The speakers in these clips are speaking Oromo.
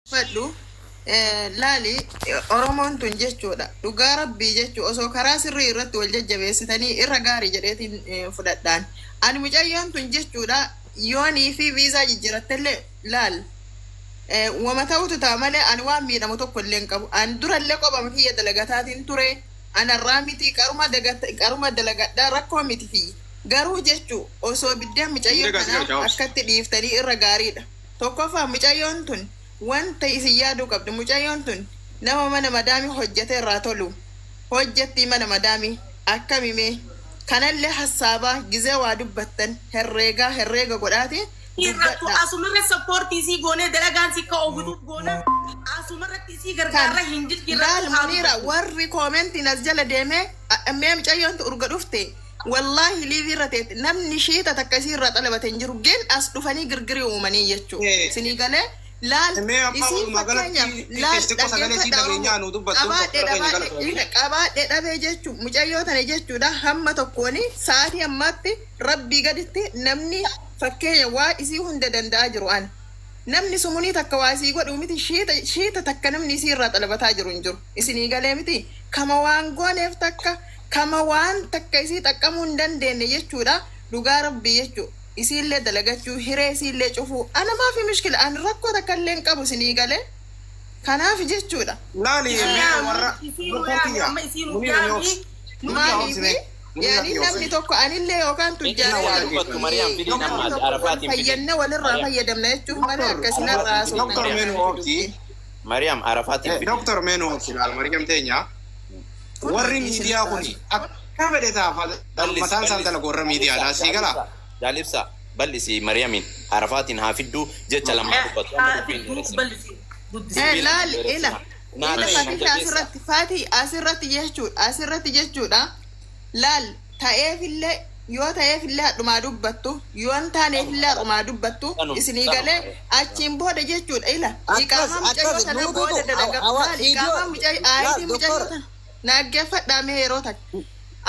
Fadhu laali, Oromoon tun jechuudha, dhugaa Rabbii jechuu, osoo karaa sirrii irratti wal jajjabeessitanii irra gaarii jedheetiin fudhadhaan. Ani mucayyoon tun jechuudha, yoonii fi viizaa jijjirattellee, laal, wama ta'utu ta'a malee ani waan miidhamu tokko illee hin qabu. Ani durallee qophama kiyya dalagataatiin ture. Anarraa miti, qaruma qaruma dalagadhaa, rakkoo miti kiyya. Garuu jechuu osoo biddeen mucayyoo tanaa akkatti dhiiftanii irra gaariidha. Tokkoffaa, mucayyoon tun wanta isin yaaduu qabdu, mucayyoon tun nama mana madaamii hojjate irraa tolu hojjattii. Mana madaamii akkami mee? Kanallee hassaabaa gizee waa dubbattan herreegaa herreega godhaati Irrattu dubbadhaa. Asumarra support isii goonee dalagaan si akka oofituuf goona, asumarratti isii Kan gargaarra hin jirjirrattu laal haa Muniira, dubbattu. Warri koomentiin as jala deemee mee mucayyoon tun urga dhufte wallaahi liivii irra teetti, namni shiita takka isii irraa xalabate hin jiru. Gin as dhufanii girgirii uumanii jechuu sinii galee. Laal, Mee amma isiin walumaa fakkeenyaaf galatti laal, xiqqoo sagalee isii dhaggeeffadha dhageenyaa Oromoo, nu dubbattu qabaadhe doktora keenya dhabaadhe galatoomi. ila qabaadhe dhabee jechuu, mucayyoo tana jechuudha, hamma tokkooni sa'aatii ammaatti Rabbii gaditti namni fakkeenya waa isii hunda danda'aa jiru ana. Namni sumunii takka waa isii godhuu miti, shiita shiita takka namni isii irraa xalabataa jiru hin jiru. Isinii galee miti? Kama waan gooneef takka, kama waan takka isii xaqqamuu hin dandeenne jechuudha. Dhugaa Rabbii jechuu, isiillee dalagachuu, hiree isiillee cufuu ana maafi mishkila? Ani rakkoo takka illee hin qabu, isinii galee? Kanaaf jechuudha. Laali Isii mee yaami, warra isii nu doktor yaami, kiyya amma isii nu Muniira mee yaami. obsi. Muniira obsi Maaliifi mee. Muniira yaani kiyya obsi. namni tokko anillee yookaan Inni tujjaara Waa waa jedhamu dubbattu Mariyaam fidii namni nammaati tokko wal Arafaatiin fidii. fayyadne walirraa Mariyaam fayyadamna jechuuf malee Doktor akkasinarraa Arafaatiin fidii. haasofna Doktor Mariyaam. mee nu miti obsi. dubbiin. Mariyaam Arafaatiin fidii. Doktor mee nu obsi, laal Mariyaam teenya. Kun Warri hojii miidiyaa isin kuni akka fedhe ta'a Bal'isi mataan isaan bal'isi. dalagu warra miidiyaadha. Jaalibsa Sii galaa? jaalibsa jaalibsa, bal'isi Mariyaamiin Arafaatiin haa fidduu, jecha lama haa dubbatu, amma Haa dubbiin fidduu dheeressina. bal'isi guddisi. Dubbiin Laal hin ila dheeressina. Naa ila ta'e na Fatisha, jabeessa. asirratti Fati, asirratti jechuudha, asirratti jechuudha. Laal, ta'eefillee yoo ta'eefillee hadhumaa dubbattu, yoo hin taaneefillee har'umaa dubbattu. Sanuma Isinii sanuma. galee? Achiin booda jechuudha, ila Akkas iqaamaa mucayyoo akkas tana nuututu booda dalaga hawa laal viidiyoo iqaamaa mucayyoo laal aayitii mucayyoo doktor tana naaggeeffadhaa mee yeroo takka.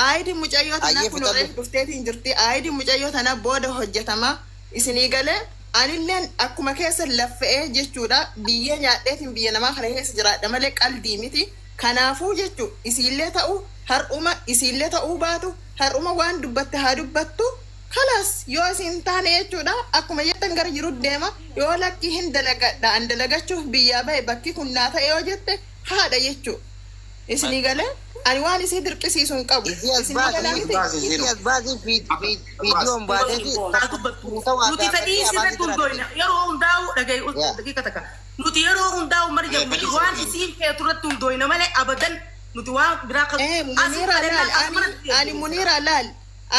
Aayitiin mucayyoo tanaa Ayyee kun fixadhu. reef dhufteetiin jirti. Aayitiin mucayyoo tanaa booda hojjetama, isinii galee? Anilleen akkuma keessa laffa'ee jechuudha, biyyee nyaadheetiin biyya namaa kana keessa jiraadha malee qaldii miti. Kanaafuu jechuu, isiillee ta'u har'uma, isiillee ta'uu baatu har'uma, waan dubbatte haa dubbattu, kalaas. Yoo isin taane jechuudha, akkuma jettan gara jiru deema. Yoo lakkii hin dalagadha, an dalagachuuf biyyaa bahe, bakki kun naa ta'e yoo jette, haadha jechuu, isinii galee? Ani waan isii dirqisiisu hin qabu. Isii as Isinii galaa baasii miti? Baasi isii isiinu. as baasii viidiyoon baateeti Haa takka dubbattu. tuuta waa Nuti fedhii gaafatee afaan isirratti si hundoofna. Yeroo hundaa'u dhaga'i Yaa. daqiiqa takka. Nuti yeroo hundaa'u Maryam, nuti waan isiin feetu irratti hundoofna malee abadan nuti waan biraa kan Muniira, laal, ani asumatti ani Muniira, laal,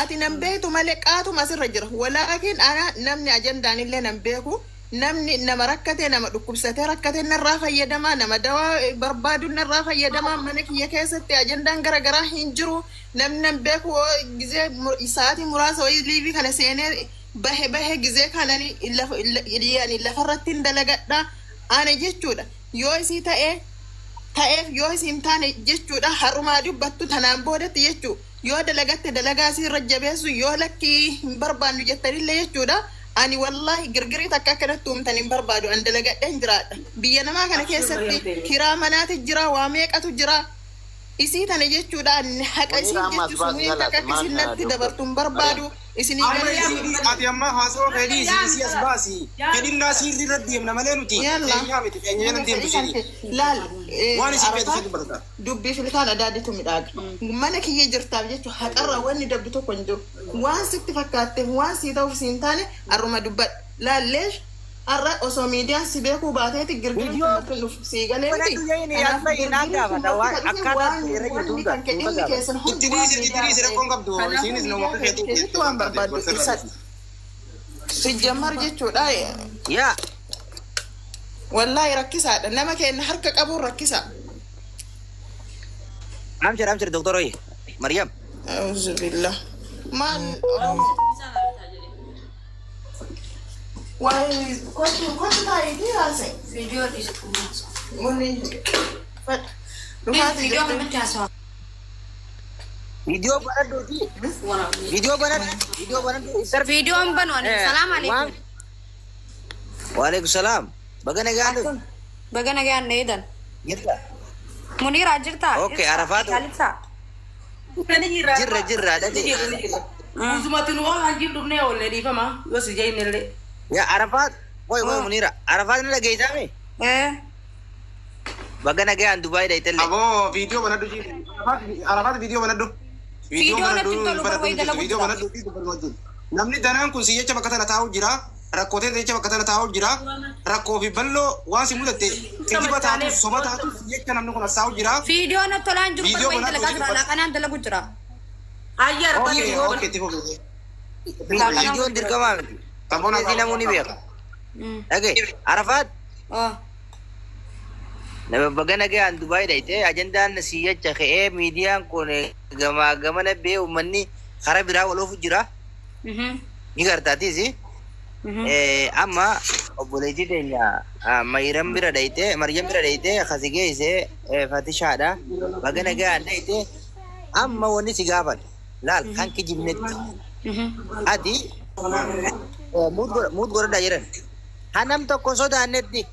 ati nan beektu malee qaatuma asirra jira. Walaakin ana namni ajandaan illee nan beeku. Namni nama rakkate, nama dhukkubsatee rakkate narraa fayyadamaa, nama dawaa barbaadu narraa fayyadamaa. Mana kiyya keessatti ajandaan gara garaa hin jiru. Namni nan beeku gizee sa'aatii muraasa wayii liivii kana seenee bahe bahe, gizee kanani lafa yani lafarratti hin dalagadha ana jechuudha. Yoo isii ta'ee ta'eef, yoo isin taane jechuudha, har'umaa dubbattu. Tanaan boodatti jechuu, yoo dalagatte dalagaa isiirra jabeessu, yoo lakkii hin barbaannu jettanillee jechuudha, ani wallaahi girgirii takka akkanatti uumtan hin barbaadu. An dalagadheen jiraadha. Biyya namaa kana keessatti kiraa manaati jira, waa meeqatu jira. Isii tana jechuudha, ani haqa Muniira isiin amma as jechu baasi sumuyin kalaas takka akka maal isin natti doktor dabartu hin Mariam. barbaadu. Isinii Amma galee? isii ati amma haasawaa fedhii isii isii as baasi. Fedhinnaa siirri irra deemna malee nuti Yalla. keenyaa miti, keenya jala deemtu Fedhii kan sirii. kee laal Waan isii feetu Arafaa si dubbata. Dubbii filkaan adaaditu midhaaga. Mana kiyya jirtaaf jechuun haqarraa wanni dabdu tokko hin jiru. Waan sitti fakkaatteef, waan sii ta'uuf siin taane har'uma dubbadhu. Laalleesh, har'a osoo miidiyaan si beekuu baateeti girgiriin Viidiyoo kun natti dhufu sii galee miti. banadhu jedhini as Kanaaf bahi naan girgiriin kun gaafata natti waan ka dhufe akkaataa waan itti irra jirtu wanni hunda kan kee tuuta dhimmi gaafata. keessan Itti hundi waan dhiisi, itti miidiyaa dhiisi, ta'eef. rakkoon qabdu Kanaafuu isiinis nama miidiyaa akka keessa keetii keessatti waan barbaaddu ibsadhu. Sijjammar jechuudha. Yaa. Wallaahi rakkisaadha. Nama keenya harka qabuun rakkisaa. Amshir amshir doktor oyi. Maryam. Auzubillah. Maal Oromoo? Waa'ee kottu kottu taa'iitii haasa'e. Viidiyoo dhiisu. Wanni fadha. Dhufaati Viidiyoo jirtu. kanatti haasawaa. Viidiyoo banadhuuti. Viidiyoo banadhu. Viidiyoo banadhu. Interview. Viidiyoon banu ani. Salaam Waan. alaikum. Waalaikum salaam. Baga nagaan dhufte. Akkam? Baga nagaan dheedan. Jirta. Muniiraa jirtaa? Okay, Arafaatu. Jaalibsaa. Jirra jirra dhage. Usumatti nu waan hanjiin dhufnee oollee dhiifama yoo si jeenyellee. Yaa Arafaat. Woy woy Muniira. Arafaat ni dhageessaame. Eh. Baga nagaan Dubaay dhayitellee. Aboo viidiyoo banadhu jiru. Arafaat viidiyoo banadhu. Viidiyoo natti hin tolu, barbaade dalagu Viidiyoo jira. banadhu fi dubbatu wajjin. Namni danaan kun si jecha bakka tana taa'u jira. Rakkooteen jecha bakka tana taa'u jira. Rakkoo fi bal'oo waan si mudatte kijiba taatu soba taatu si jecha namni kun as taa'u jira. Viidiyoo natti tolaa hin jiru Viidiyoo barbaade banadhu dalagaa jira. jiru. Laaqanaan dalagu jira. Ayyaa Okay, arfaa okay, itti fufi. Viidiyoon dirqamaa miti. Sabboona Obboleessi namuu ni beeka. Dhage. Arafaat. Oh. Nama baga nagaan Dubaay dhayite ajandaan si jecha ka'ee miidiyaan kun gamaa gamana bee uummanni karaa biraa wal oofu jira. Ni gartaatiis. Amma obboleettii teenya Mayiram bira dhayite Maryam bira dhayite kasi geesse Fatishaadha. Baga nagaan dhayite amma wanni si gaafadha. Laal kan kijibnetti. Ati muut godhadhaa jedhan. Hanam tokko sodaannetti.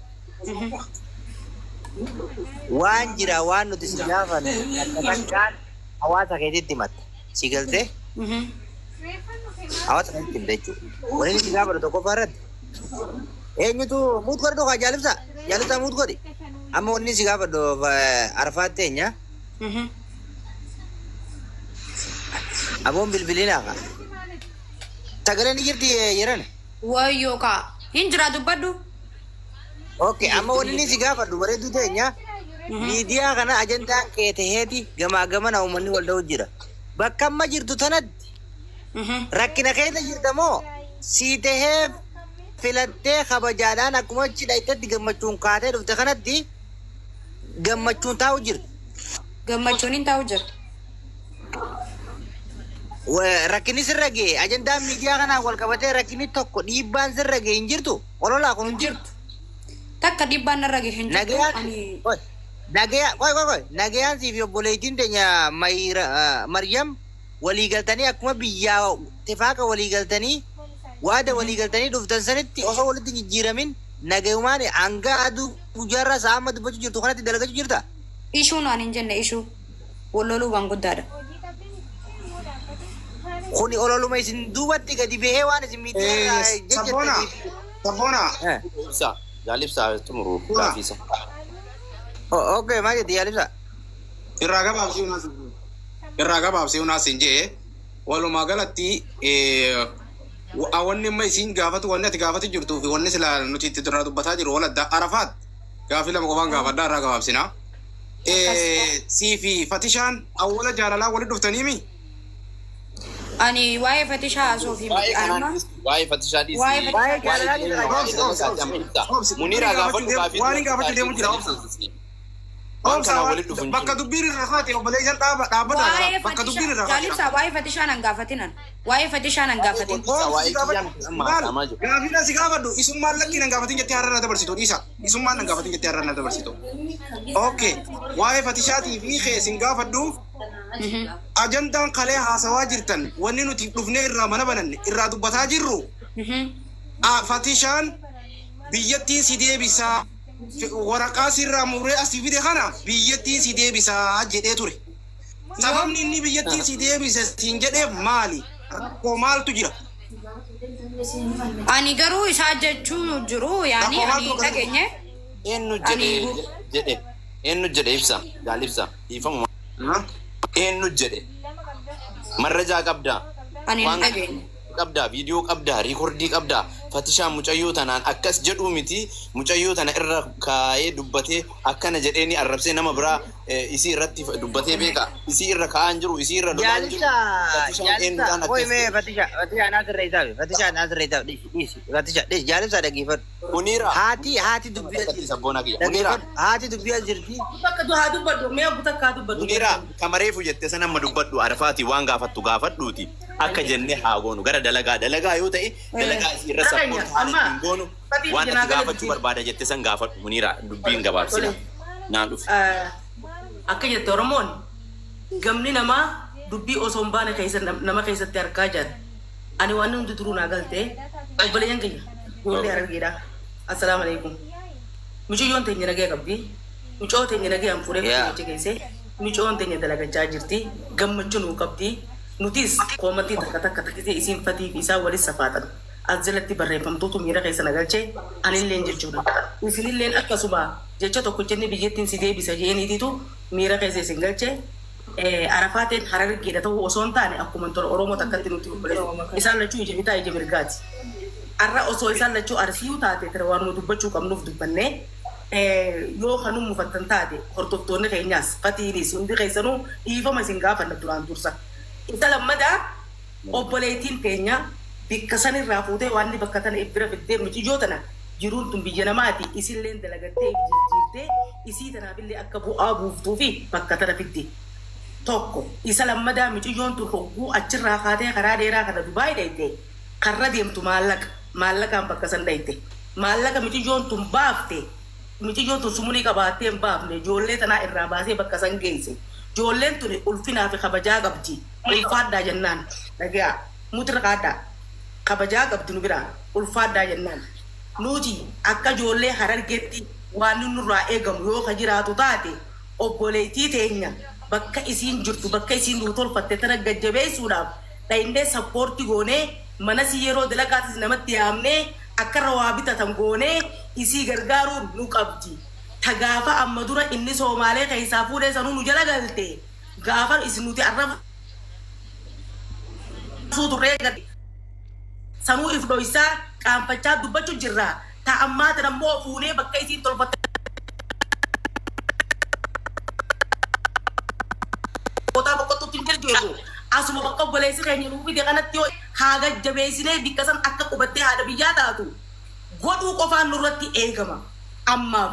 Waan jira waan nuti si gaafanne akka takkaan hawaasa keetitti himatta. Si galtee? Hawaasa keetitti himta jechuudha. Wanni si gaafadhu tokkoffaa irratti. Eenyutu muut godhadhu kaa jaalibsa? Jaalibsaa muut godhi. Amma wanni si gaafadhu Arafaat teenya. Aboon bilbilinaa kaa. Sagaleen ni jirti jedhan. Wayyoo kaa. Hin jira dubbadhu. Okay, amma wanni inni si gaafadhu bareedduu teenya. Miidiyaa kana ajandaan kee taheeti gamaa gamana uummanni wal dha'u jira. Bakka amma jirtu tanatti rakkina keessa jirta moo sii tahee filattee kabajaadhaan akkuma achi dhayitetti gammachuun kaatee dhufte kanatti gammachuun taa'u jirta. Gammachuun hin taa'u jira. Rakkinni sirra ga'e ajandaan miidiyaa kanaan wal qabatee rakkinni tokko dhiibbaan sirra ga'e hin jirtu ololaa kun hin jirtu. Takka dhiibbaan narra gahe hin jirtu. Nagayaan Ani Oi, nagaya oi oi oi nagayaan siif obboleettiin teenya Maryam walii galtanii akkuma biyyaa tifaaqa walii galtanii waada walii galtanii dhuftan sanitti osoo walitti jijjiiramin nagayumaan hanga aduu guyyaarraa sa'a amma dubbachuu jirtu kanatti dalagachuu jirta. ishuu naan hin jenne ishuu. Walloluu waan guddaadha. Kuni ololuma isin duubatti gadi bahee waan isin miidiyaa Sabboona. Sabboona. Ibsa. Jaalibsaa xumuru gaafiisa. Okay, maal jetti yaalibsa? Irraa gabaabsee unaas irraa gabaabsee unaas hin jee walumaa galatti wanni amma isiin gaafatu wanni ati gaafatu jirtuu fi wanni sila nuti itti irraa dubbataa jiru wal adda Arafaat gaafii lama qofaan gaafadhaa irraa gabaabsina. Sii fi Fatishaan awwala jaalalaa walitti dhuftaniimi. Ani waa'ee Fatishaa haasoo fi Waa'ee kanaan amma dhiisi. Waa'ee Fatishaa dhiisi. Waa'ee Waa'ee jaalalaa dhiisi. Muniiraa gaafadhu gaafii. Waan hin gaafachuu deemu jira obsa. Waan Obsa kanaan walitti dhufu hin bakka jiru. dubbiin irraa kaate obboleeyyan dhaabbata waa'ee bakka dubbiin Fatishaa irraa kaate. jaalibsaa waa'ee Fatishaa nan gaafatinan. Waa'ee Fatishaa nan gaafatin. Waa'ee kiyyaan amma haasa'amaa jiru. Gaafii na si gaafadhu isummaan lakkii nan gaafatin jettee har'a na dabarsitu dhiisa. Isummaan nan gaafatin jettee har'a na dabarsitu. Okay. Waa'ee Fatishaatii fi kee sin gaafadhu ajandaan kalee haasawaa jirtan wanni nuti dhufnee irraa mana bananne irraa dubbataa jirru Fatishaan biyyattiin si deebisaa waraqaa sirraa muree asii fide kana biyyattiin si deebisaa jedhee ture. Sababni inni biyyattiin si deebise siin jedheef maali? Rakkoo maaltu jira? Ani garuu isaa jechuu jiru yaani Rakkoo ani maaltu hin dhageenye. Eenyu jedhe jedhe eenyu jedhe ibsa jaalibsa dhiifama eenyu jedhe marrajaa qabdaa Ani hin waan dhageenye. qabdaa viidiyoo qabdaa riikordii qabdaa Fatishaa mucayyoo tanaan akkas jedhuu miti mucayyoo tana irra kaayee dubbatee akkana jedhee ni arrabsee nama biraa isii irratti dubbatee beeka isii irra kaa'aa hin jiru isii irra lolaa hin jiru Jaalibsa Fatishaan jaalibsa eenyudhaan oi akkas mee jedhe Fatisha Fatisha anaa sirra isaafi Fatisha anaa sirra isaafi dhiisi dhiisi Fatisha dhiisi jaalibsa dhaggeeffadhu. Muniira Haati haati dubbii as akkatti jirti. sabboonaa kiyya Muniira Dhaggeeffadhu haati dubbii as jirti. Bakka haa dubbadhu mee abbu takka haa dubbadhu. Muniira kamareefu jette sana amma dubbadhu Arafaati waan gaafattu gaafadhuuti akka jennee haa goonu gara dalagaa dalagaa yoo ta'e dalagaa isii irra Dhaganya, sappoorti haala amma ittiin goonu Fatii waan ati jenaa gaafachuu galatti. barbaada jette san gaafadhu Muniira dubbiin gabaabsina naan dhufe. Akka jette Oromoon gamni namaa dubbii osoo hin baane keessa nama keessatti argaa jira. Ani waan hundi turuu naa galtee obboleeyyan kiyya ijoollee Harargeedha. Assalaamu alaikum. Mucayyoon teenya nagaya qabdi. Mucoo teenya nagayaan fuudhee Yaa. achi geesse. Mucoon teenya dalagachaa jirti. Gammachuu nuu qabdi. Nutis koomantii takka takka takkisee isiin fatii fi isaan walis safaatan. As jalatti barreeffamtuutu miira keessa na galchee anilleen jechuudha. Isinilleen akkasuma jecha tokko jennee biyyattiin si deebisa jeeniititu miira keessa isin galchee. Arafaateen Harargeedha ta'uu osoo hin taane akkuma tola Oromoo takkatti nuti obboleessa. Isaan lachuu ija bitaa ija mirgaati. Har'a osoo isaan lachuu Arsiiyuu taate tira waanuma dubbachuu qabnuuf dubbannee yoo kanuu mufattan taate hordoftoonni keenyaas fatiinis hundi keessanuu dhiifama isin gaafanna duraan dursa. Isa lammadaa obboleettiin teenya bikka sanirraa fuutee waan bakka tana bira fiddee mucayyoo tana jiruun tun biyya namaati isilleen dalagattee jijjiirtee isii tanaafillee akka bu'aa buuftuu fi bakka tana fidde. Tokko isa lammadaa mucayyoon tun hogguu achirraa kaatee karaa dheeraa kana Dubaay dhayte karra deemtu maallaqa maallaqaan bakka san dhayte maallaqa mucayyoon tun baafte mucayyoon tun sumunii qabaattee hin baafne ijoollee tanaa irraa baasee bakka san geesse ijoolleen tun ulfinaa fi kabajaa qabdi ulfaadhaa jennaan dhagaa mutirra kaadhaa kabajaa qabdi nu biraa ulfaadhaa jennaan nuti akka ijoollee Harargeetti waan nurraa eegamu yoo ka jiraatu taate obboleettii teenya bakka isiin jirtu bakka isiin nu tolfatte tana gajjabeessuudhaaf dhayindee sappoorti goonee mana si yeroo dalagaatis namatti yaamnee akka irra waa bitatan goonee isii gargaaruun nu qabdi. Ta gaafa amma dura inni Soomaalee keessaa fuudhee sanuu nu jala galte gaafa isin nuti arrabsuu turree galte sanuu if dhoysaa qaanfachaa dubbachuu jirra. Ta ammaa tana immoo fuunee bakka isiin tolfatte bootaa boqottuutti hin jirjeeru. Asuma bakka obboleessi keenya nuu fide kanatti yoo haa gajjabeessinee bikka san akka qubattee haadha biyyaa taatu godhuu qofaan nurratti eegama. Ammaaf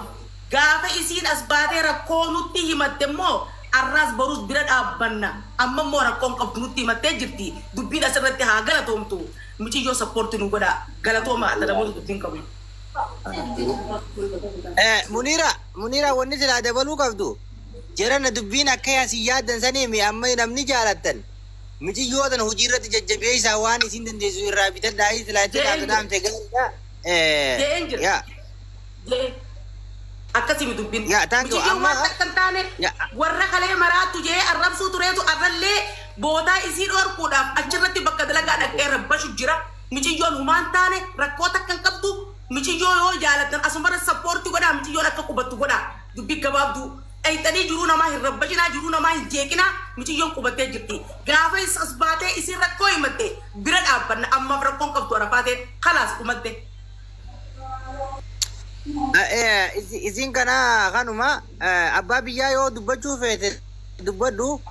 gaafa isiin as baatee rakkoo nutti himatte immoo arraas borus bira dhaabbanna. Amma immoo rakkoon qabdu nutti himattee jirti. Dubbiin asirratti haa galatoomtu. Muciyyoo sappoorti nu godha. Galatooma namoota dubbiin qabu. Munira, Munira wanni silaa dabaluu qabdu. Jarana dubbiin akka yaasi yaaddan sanii mi amma namni jaalattan. Mucayyoo tana hojii irratti jajjabeessaa waan isin dandeessu irraa bitadhaa silaa itti Je'een jira. dhaamte gaariidha. Je'een jira. Yaa. Je'ee. Akkasii dubbiin. Yaa, thank you. Mucayyoon Amma- waan takka hin taane Yaa. warra kalee maraattu jee arrabsuu tureetu arrallee bootaa isii dhorkuudhaaf achirratti bakka dalagaa dhaqee rabbashu jira. Mucayyoon humaan taane rakkoo takka hin qabdu. Mucayyoo yoo jaalattan asumarra sappoortii godhaa mucayyoon akka qubattu godhaa. Dubbii gabaabduu. Dhayxanii jiruu namaa hin rabbashinaa jiruu namaa hin jeeqinaa mucayyoon qubattee jirti. Gaafa as baatee isiin rakkoo himatte bira dhaabbanna ammaaf rakkoon qabdu arafaateen kalaas dhumatte. Isin kana kanuma abbaa biyyaa yoo dubbachuu feete dubbadhu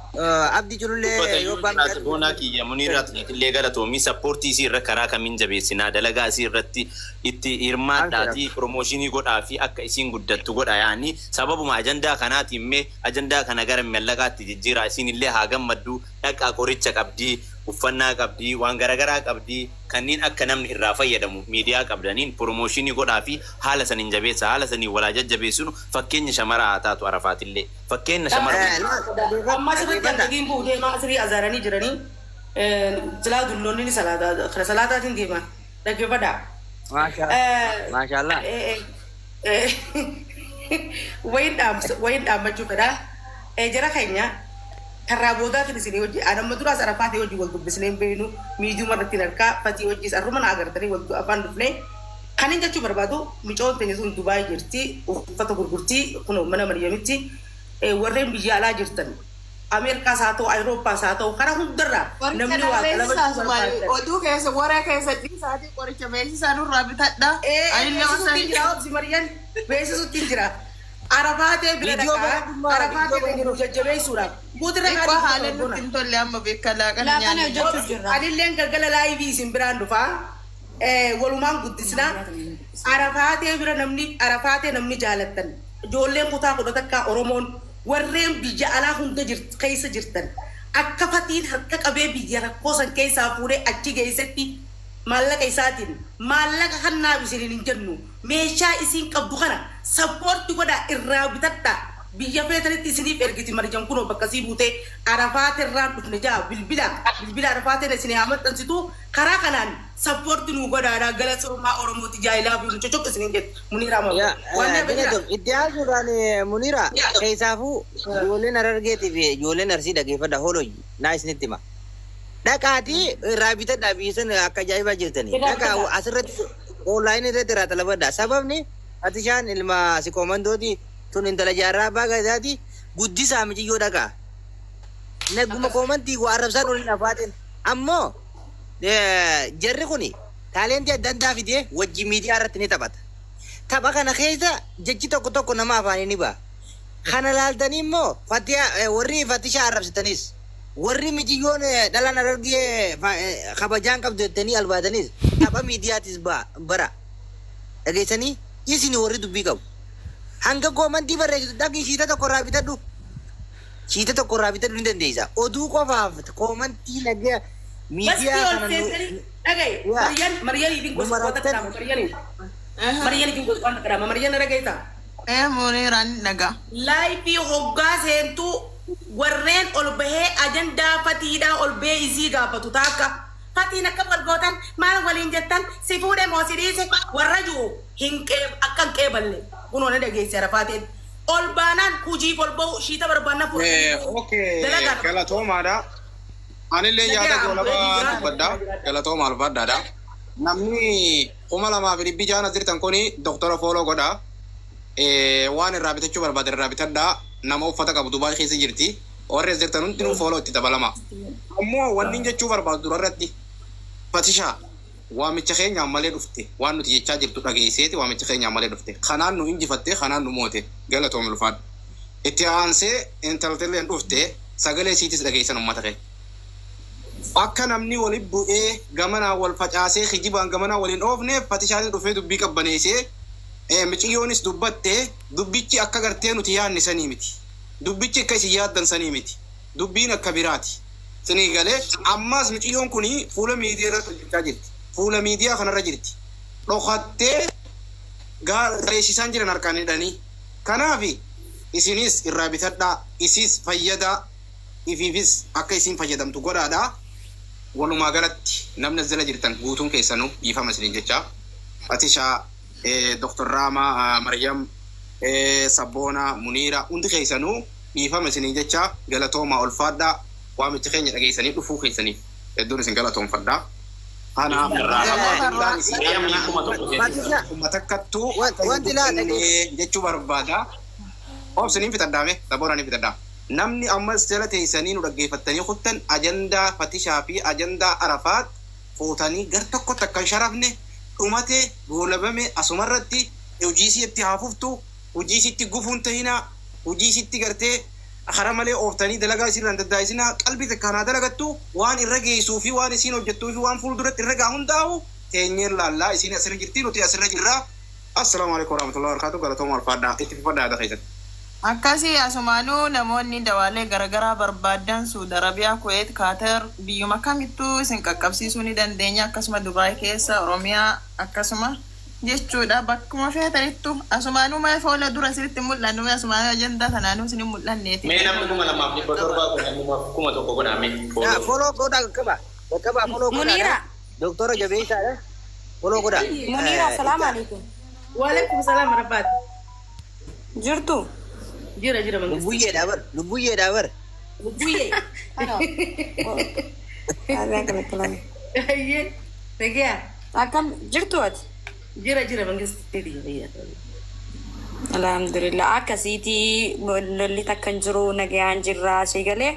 abdi culullee yoo Dubbata boonaa kiyya Muniiraat illee galatoomii sappoortii isii irra karaa kamiin jabeessinaa dalagaa isii irratti itti hirmaadhaatii piroomooshinii godhaa fi akka isiin guddattu godha yaani sababuma ajandaa kanaatiin mee ajandaa kana gara mallaqaatti jijjiiraa isiin illee haa gammaddu dhaqaa qoricha qabdii uffannaa qabdii waan garaagaraa qabdii kanneen akka namni irraa fayyadamu miidiyaa qabdaniin piroomooshinii godhaa fi haala saniin jabeessa haala saniin walaa jajjabeessinu fakkeenya shamaraa haa taatu Arafaatillee fakkeenya shamara. Amma asirratti hangagiin bu'u deemaa asirii azaaranii jiranii silaa dulloonni ni salaataa kara salaataatiin deema dhaggeeffadhaa. Maashaallah. Wayin dhaamsa wayin dhaammachuu fedhaa. Jara keenya karraa boodaatiin isinii hojii ani amma duraas Arafaatee hojii wal dubbisnee hin beeknu miidiyuma irratti harkaa fatii hojiis arruma na agartanii wal afaan dhufnee. Kan hin jechuu barbaadu micoon teenya sun Dubaay jirti uffata gurgurtii kun mana Maryamitti warreen biyya alaa jirtan Ameerikaas haa ta'u Awurooppaas haa ta'u karaa hundarraa Qoricha namni naa waa beeksisaa qalabachuu sumaali. barbaadan. Oduu keessa waree keessa dhiisaatii qoricha beeksisaa nurraa bitadha. Anillee Beeksisuutti hin jira obsi Maryam beeksisuutti hin jira. Arafaatee bira Viidiyoo dhaqaa barbaadummaa, Arafaatee viidiyoo bira jajjabeessuudhaaf. Guutirra Xiqqoo haala nutti hin tolle amma beekaa laaqana Laaqana nyaanne. hojjechuuf jirra. Anilleen galgala laayivii isin biraan dhufaa. Walumaan guddisnaa. Arafaatee bira namni Arafaatee namni jaalattan. Ijoolleen kutaa kudha takkaa Oromoon warreen biyya alaa hunda keessa jirtan. Akka fatiin harka qabee biyya rakkoo san keessaa fuudhee achi geessetti maallaqa isaatiin maallaqa kannaaf isiniin hin jennu meeshaa isiin qabdu kana sappoorti godhaa irraa bitadhaa. Biyya feetanitti isiniif ergiti Marjan kunoo bakka sii buutee Arafaatirraan dhufne jaa bilbila bilbila Arafaatiin isin haa maxxansitu karaa kanaan support nuu godhaadha galatoomaa Oromooti jaayilaa fi mucocoq isiniin jettu Muniiraa Yaa Maammoo. Waan hafe jira. Galatoomi. Itti aansuudhaan Muniira keessaafuu ijoolleen Harargeetii fi ijoolleen Arsii dhageeffadha hooloyi naa isinitti hima. Dhaqaatii irraa bitadhaa biyya sana akka ajaa'ibaa jirtanii. Irraa Dhaqaa bitadhaa. asirratti onlaayinii irratti irraa xalabadhaa. Sababni Fatishaan ilma Siqoomandooti tun intala jaarraa abbaa gadaati guddisaa miciyyoo dhaqaa. Naguma koomantii waa arrabsaan olin afaateen. Ammoo jarri kuni taalentii adda addaa fidee wajji miidiyaa irratti ni taphata. Tapha kana keessa jechi tokko tokko nama afaanii ni ba'a. Kana laaltanii immoo fatiyaa warri fatishaa arrabsitanis warri miciyyoon dhalaan Harargee kabajaan qabdu jettanii albaatanis tapha miidiyaatis ba'a bara. Dhageessanii isin warri dubbii qabu. Hanga koomantii barreessitu dhaqii shiita tokko irraa bitadhu. Shiita tokko irraa bitadhu ni dandeessa. Oduu qofaaf koomantii nagaa Basti miidiyaa ol kana nu seentanii dhagaye yaa Maryan Maryaniifin nu gosa waan marattan. takka Maryaniif Maryaniifin gosa waan takka Maryan dhagayeeta. Ee Muniiraan dhagaa. Laayifii hoggaa seentuu warreen ol bahee ajandaa fatiidhaa ol bahee isii gaafatu taakka. Fatiin akkam wal gootan maal waliin jettan si fuudhe moo si dhiise warra jiru hin akka hin qeeballe kunoo na dhageesse Arafaateen. Ol baanaan hojiif ol bahu shiita barbaannaa fudhatanii Okay, dalagaa galatoomaadha. Anillee yaada Nagaa goolabaa dubbadha. Galatooma alfaadhaadha. Namni 2600 as jirtan kuni doktora follow godha. Waan irraa bitachuu barbaadan irraa bitadhaa. Nama uffata qabu Dubaay keessa jirti. Warri as jirtan hundinuu follow itti dabalama. Ammoo wanni jechuu barbaadu durarratti Fatishaa waamicha keenyaan malee dhufte waan nuti jechaa jirtu dhageesseeti waamicha keenyaan malee dhufte. Kanaan nu injifatte kanaan nu moote galatoom ulfaadha. Itti aansee intaltilleen dhufte sagalee siitis dhageessan uummata keenya. Akka namni waliin bu'ee gamanaa wal facaasee kijibaan gamanaa waliin oofne Fatishaanis dhufee dubbii qabbaneessee miciyyoonis dubbatte dubbichi akka gartee nuti yaadne sanii miti. Dubbichi akka isin yaaddan sanii miti. Dubbiin akka biraati. Sinii galee ammas miciyyoon kun fuula miidiyaa irratti hojjechaa jirti. Fuula miidiyaa kanarra jirti. Dhokattee gareessisaan jiran harkaan hidhanii. Kanaaf isinis irraa bitadhaa, isis fayyadaa, ifiifis akka isin fayyadamtu godhaadhaa. Walumaa galatti namni as jala jirtan guutuun keessanuu dhiifama isiniin jechaa. Fatishaa, Dr. Raamaa, Maryam, Sabboonaa, Muniira hundi keessanuu dhiifama isiniin jechaa galatoomaa ulfaadhaa. Waamicha keenya dhageessanii dhufuu keessaniif hedduun isin galatoomfadhaa. Kanaaf ajandaan isin Fatisha uummata takkattuu wanti laa dhageesse. jechuu barbaada. Obsiniin fixadhaame Sabboonaa ni fixadhaa. Namni ammas jala teessanii nu dhaggeeffattanii kuttan ajandaa Fatishaa fi ajandaa Arafaat fuutanii gar tokkotti akka hin sharafne dhumate goolabame asumarratti hojii isiitti haa fuftu hojii isiitti gufuun tahinaa hojii isiitti gartee hara malee ooftanii dalagaa isiirraan daddaa'isinaa qalbii takkaan haa dalagattu waan irra geessuu fi waan isiin hojjettuu fi waan fuulduratti irra gaa hundaa'u teenyeen laallaa isiin asirra jirti nuti asirra jirraa. Assalaamu alaikum warahmatullahi wabarakatuh galatooma alfaadhaa itti fufadhaa yaada keessatti. Akkasii asumaanuu namoonni dawaalee garaagaraa barbaadan Suudi Arabiyaa, Kuweet, Kaatar biyyuma kamittuu isin qaqqabsiisuu ni dandeenya. Akkasuma Dubaay keessa, Oromiyaa akkasuma jechuudha. Bakkuma feetanittu asumaanuu mee fuula dura isinitti mul'annu mee asumaanuu ajandaa tanaanuu isin hin mul'anneeti. Mee namni 2700 kun namuma 1000 godhaa mee Yaa follow. follow godhaa qaqqaba. Qaqqaba follow godhaadha. Muniira. Doktora jabeessaadha. Follow godhaa. Muniira, salaamu Itti alaikum. Waalaikum salaam Arafaat. Jirtu? Jira jira mangisti. lubbuyyeedha bar. Lubbuyyeedha bar. Lubbuyyee. Ayyee. Nagaa. Akkam jirtu ati? Jira jira mangisti. Alhamdulillah akkasiiti lolli takka hin jiru nagayaan jirra asii galee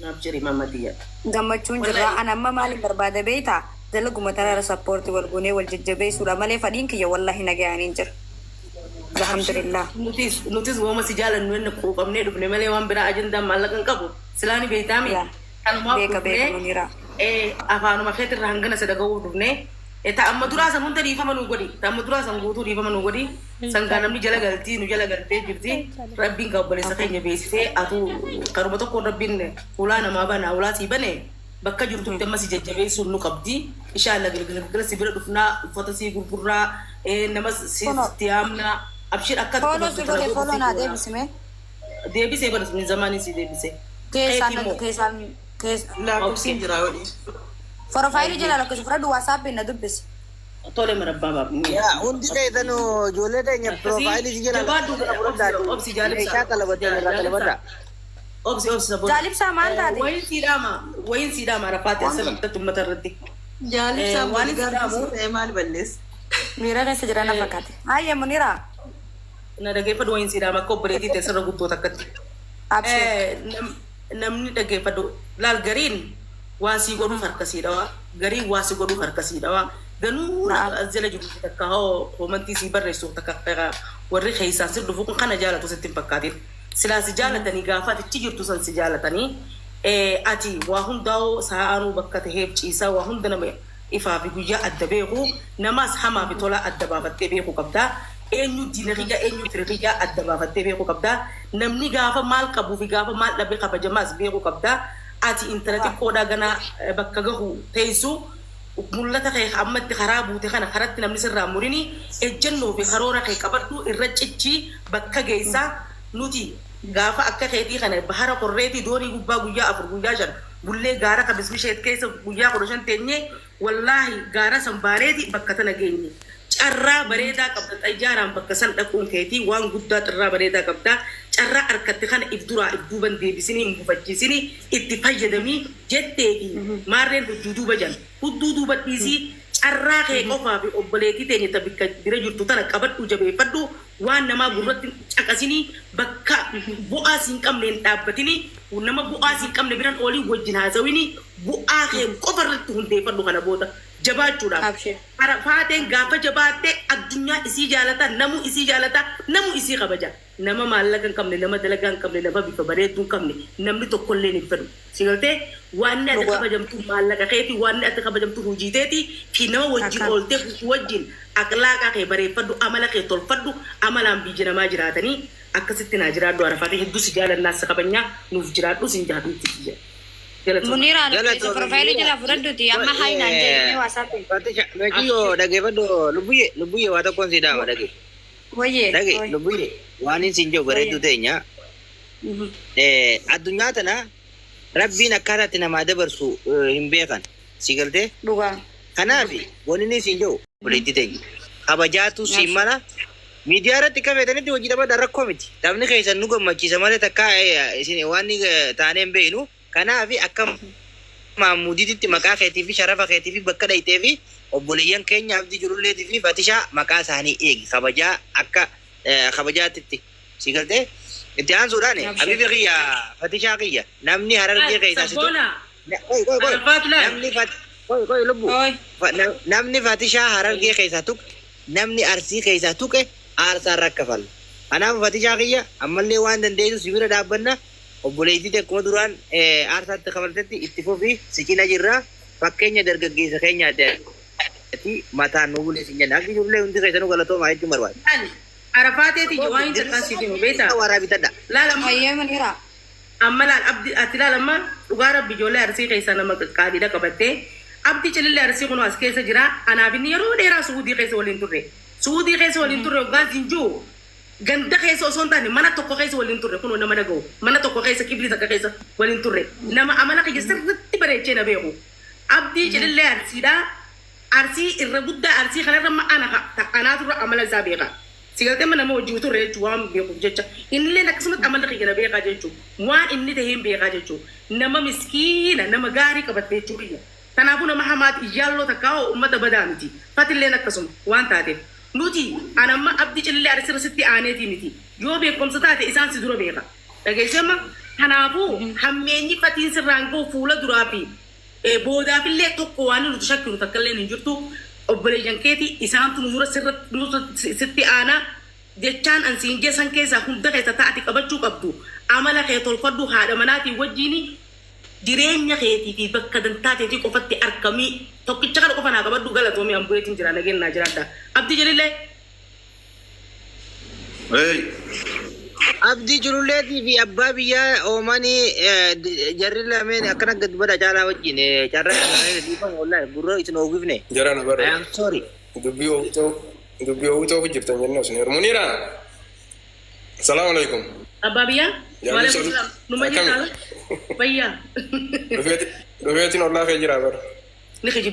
Naaf jiri mamadiyya. gammachuun jirra. Wallahi. Ani amma maaliin barbaada beektaa? Dalaguma tanarra sappoortii wal goonee wal jajjabeessuudha malee fadhiin kiyya wallahi nagayaan hin jira. Alhamdulillah. Nutis wooma si jaalannu inni quuqamnee dhufne malee waan biraa ajandaan maallaqa hin qabu. Silaani beektaami. Yaa. Kanumaaf Beeka beeka dhufnee Muniira. afaanuma keetirraa hangana isa dhaga'uuf dhufnee. Ta amma duraa san hunda dhiifama nuu godhi. Ta amma duraa san guutuu dhiifama nuu godhi. Sangaa namni jala galtii nu jala galtee jirti. Rabbiin kan obboleessa keenya beeksisee atuu karuma tokkoon rabbiin ulaa namaa bana ulaa sii bane bakka jirtutti amma si jajjabeessuun nu qabdi. Inshaalla galgala galgala si bira dhufnaa uffata sii gurgurraa nama Follow. sitti yaamnaa. Abshir akka Follow si godhe follow naa deebisime. Deebisee baras min zamaanii si deebisee. Keessaan Keeti immoo. Keessaan keessa. Lakkoofsi hin jira yoo Profaayilii jala lakkoofsa fudhadhu WhatsAppiin na dubbisi. Tole marabbaa baab. Yaa hundi keessanuu ijoollee teenya piroofaayilii si jala Jabaadhu fudhadhaa. obsi jaalibsaa. Meeshaa xalabatee irraa xalabadhaa. Obsi obsi saboota. Jaalibsaa maal taate? Wayin siidhaama wayin siidhaama arafaati asirratti uummata irratti. Jaalibsaan Waan boodigaardii islaamu ta'e maal balleessa? Miira keessa jira na fakkaate. Hayyee Muniraa. Na dhageeffadhu wayin siidhaama akka obboleettii ta'e sirra guddoo takkatti. Abshee. Namni dhageeffadhu laal gariin waa sii godhuuf harka sii dhawaa gariin waa sii godhuuf harka sii dhawaa ganuu Na'am. as jala jiru takka hoo koomantii sii barreessu takka warri keessaan si dhufu kun kana jaalatu sitti hin fakkaatin silaa si jaalatanii gaafa ati achi jirtu san si jaalatanii ati waa hundaa'oo sa'aanuu bakka taheef ciisaa waa hunda nama ifaa fi guyyaa adda beeku namaas hamaa fi tolaa adda baafattee beekuu qabdaa. Eenyu diina kiyya eenyu fira kiyya adda baafattee beekuu qabdaa. Namni gaafa maal qabuu fi gaafa maal dhabe kabajamaas beekuu qabdaa. Ati intala xiqqoodhaa ganaa bakka gahu teessu mul'ata kee ammatti karaa buute kana karatti namni sirraa murini ejjennoo fi karoora kee qabadhu irra cichii bakka geessaa nuti gaafa akka keetii kana bahara korreetii doonii gubbaa guyyaa 4 guyyaa 5 bullee gaara ka bismisheet keessa guyyaa 15 teenyee wallaahi gaara san baareeti bakka tana geenye. Carraa bareedaa qabda xayyaaraan bakka san dhaquun keetii waan guddaa carraa bareedaa qabda carraa harkatti kana if duraa if duuban deebisinii hin gufachiisinii itti fayyadamii jettee fi maarreen hudduu duuba jan hudduu duuba dhiisii carraa kee qofaa fi obboleettii teenya ta bikka bira jirtu tana qabadhu jabeeffadhu waan namaa gurratti caqasinii bakka bu'aa siin qabne hin dhaabbatinii nama bu'aa siin qabne biran oolii wajjin haasawinii bu'aa kee qofa irratti hundeeffadhu kana booda jabaachuudhaaf. Abshee. Arafaateen gaafa jabaattee addunyaa isii jaalata namu isii jaalata namu isii kabaja nama maallaqa hin qabne nama dalagaa hin qabne nama bifa bareedduu hin qabne namni tokkollee hin fedhu si galtee waan ati Dhugaa. kabajamtu maallaqa keeti waan ati kabajamtu hojii teeti fi nama wajjin Akkaan. ooltee wajjin aqlaaqa kee bareeffadhu amala kee tolfadhu amalaan biyya namaa jiraatanii akkasitti naa jiraadhu arafaatee hedduu si jaalannaa si kabajnaa nuuf jiraadhu sin jaalladhu jedha. Galatooma. Muniraa lakkoofsa Galatoomii profaayilii Muniraa. jala fudhadhuti amma haayinaan jedhee WhatsAppiin. Fatisha meeqiyyoo dhageeffadhu lubbuyyee lubbuyyee waa tokkoon si dhaama dhage. Wayyee. Dhage lubbuyyee waan hin siin jiru bareedduu teenya. Addunyaa tana rabbiin akkaataa itti namaa dabarsu hin beekan. Si galtee? Dhugaa. Kanaaf wanni inni siin jiru obboleettii teenya. Kabajaatu siin mala. Miidiyaa irratti akka feetanitti hojii taphaadhaan rakkoo miti. Taphni keessan nu gammachiisa malee takka isin waan taanee hin beeknu. Kanaaf akka maamudiitti maqaa keetii fi sharafa keetii fi bakka dhayitee fi obboleeyyan keenya abdii jirulleetii fi fatishaa maqaa isaanii eegi. Kabajaa akka kabajaatitti. Si galtee? Itti aansuudhaan habibi kiyya fatishaa kiyya namni harargee keessaa si Sabboona. Qoy qoy qoy. Arafaat laal. Namni fat qoy qoy lubbu. Oi. Namni fatishaa harargee keessaa tuqe namni arsii keessaa tuqe aarsaa irra kafala. Kanaaf fatishaa kiyya ammallee waan dandeessu si bira dhaabbanna obboleettii akkuma duraan aarsaatti kafaltetti itti fufi si cina jirra fakkeenya dargaggeessa keenyaati mataan nu bulee si jenna. Akka ijoollee hundi keessanuu galatoomaa jechuun barbaada. Arafaateeti waan hin takkaan siif himu beektaa? Waraa bitadha. Laal amma Hayyee Muniraa. amma laal abdi ati laal amma dhugaa rabbi ijoollee arsii keessaa nama qaqqaaliidha qabattee abdi cilillee arsii kun as keessa jira anaaf inni yeroo dheeraa suudii keessa waliin turre suudii keessa waliin turre hoggaan siin jiru ganda keessa osoo hin taane mana tokko keessa waliin turre kunoo nama dhaga'u mana tokko keessa kibli takka keessa waliin turre nama amala kiyya sirriitti bareechee na beeku abdii cilillee arsiidhaa arsii irra guddaa arsii kanarra ma ana anaatu irra amala isaa beeka. Sigaltee mana nama hojii turre jechuun waan beekuuf jecha innillee akkasumatti amala kiyya na beekaa jechuun waan inni ta'e hin beekaa jechuun nama miskiina nama gaarii qabatte jechuun kanaafuu nama hamaati iyyaaloo takkaa hoo uummata badaa miti fatilleen akkasuma waan taateef nuti anamma abdii cilillee arsirra sitti aaneetii miti yoo beekumsa taate isaan si dura beeka dhageessema kanaafuu hammeenyi fatiin sirraan ga'u fuula duraa fi boodaafillee tokko waan nuti shakkinu takka illee hin jirtu obboleeyyan keetii isaantu nu dura sirratti sitti aanaa jechaan an siin jeessan keessaa hunda keessa taa'ati qabachuu qabdu amala kee tolfadhu haadha manaatii wajjiini jireenya keetii fi bakka dantaa keetii qofatti argamii tokkicha kana qofa naa qabadhu galatoomii an bu'eetiin jira nageenyaa jiraadha abdii jedhillee Hey. Abdii jirulleetii fi abbaa biyyaa oomanii jarri lameen akkana gad bada caalaa wajjin carraa dhiifama wallahi gurra isin oogifne. Jarana I bara am sorry. dubbii oowwitoo jirtan jennee osoo hin Muniira. Salaamu alaikum. Abbaa biyyaa. Waalaikum salaam. Numa Akkami? jirtaa? Fayyaa. Dhufeetiin ollaa kee jira bara. Ni kijibdi.